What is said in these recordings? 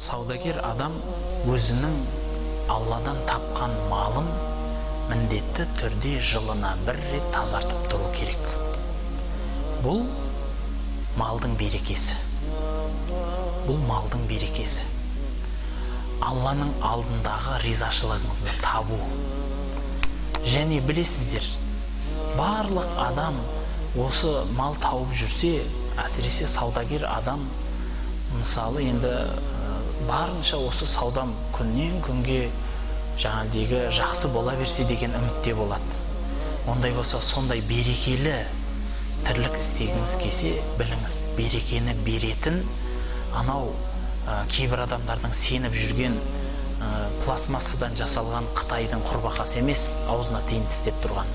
Саудагер адам өзінің Алладан тапқан малын міндетті түрде жылына бір рет тазартып тұру керек. Бұл малдың берекесі. Бұл малдың берекесі. Алланың алдындағы ризашылығыңызды табу. Және білесіздер, барлық адам осы мал тауып жүрсе, әсіресе саудагер адам, мысалы енді барынша осы саудам күннен күнге жаңағыдегі жақсы бола берсе деген үмітте болады. Ондай болса, сондай берекелі тірлік істегіңіз келсе, біліңіз, берекені беретін анау кейбір адамдардың сеніп жүрген пластмассадан жасалған Қытайдың құрбақасы емес, аузына тиын тістеп тұрған.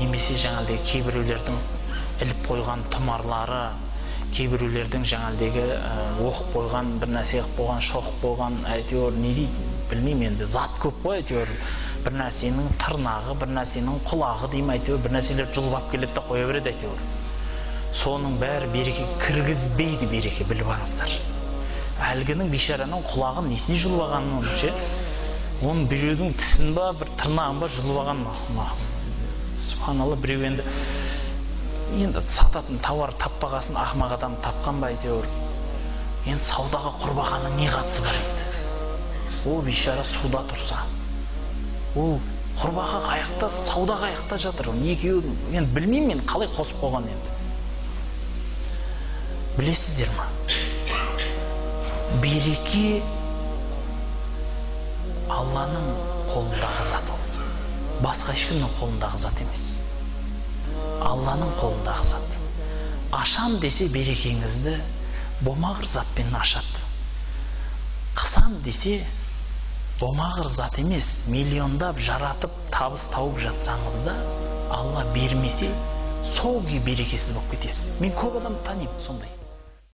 Немесе жаңағыдегі кейбіреулердің іліп қойған тұмарлары, кейбіреулердің жаңағыдегі оқып қойған, бір нәрсе қылып қойған, шоқып қойған, әйтеуір не дейді, білмеймін енді, зат көп қой әйтеуір, бір нәрсенің тырнағы, бір нәрсенің құлағы деймін әйтеуір, бір нәрселер жұлып алып келеді де қоя береді әйтеуір. Соның бәрі береке кіргізбейді, береке, біліп алыңыздар. Әлгінің бейшараның құлағын несіне жұлып алғанын оның ше? Оның біреудің тісін ба, бір тырнағын ба жұлып алған. Субханалла, біреу енді сататын тауар таппағасын ақымақ адам тапқан ба әйтеуір. Енді саудаға құрбақаның не қатысы бар еді? Ол бейшара суда тұрса, ол құрбақа қаяқта, сауда қаяқта жатыр. Екеуі, мен білмеймін, мен қалай қосып қойған енді. Білесіздер ма? Береке Алланың қолындағы зат ол. Басқа ешкімнің қолындағы зат емес. Алланың қолындағы зат. Ашам десе берекеңізді болмағыр затпен ашады. Қысам десе болмағыр зат емес, миллиондап жаратып табыс тауып жатсаңыз да, Алла бермесе, сол күйі берекесіз болып кетесіз. Мен көп адам танимын сондай.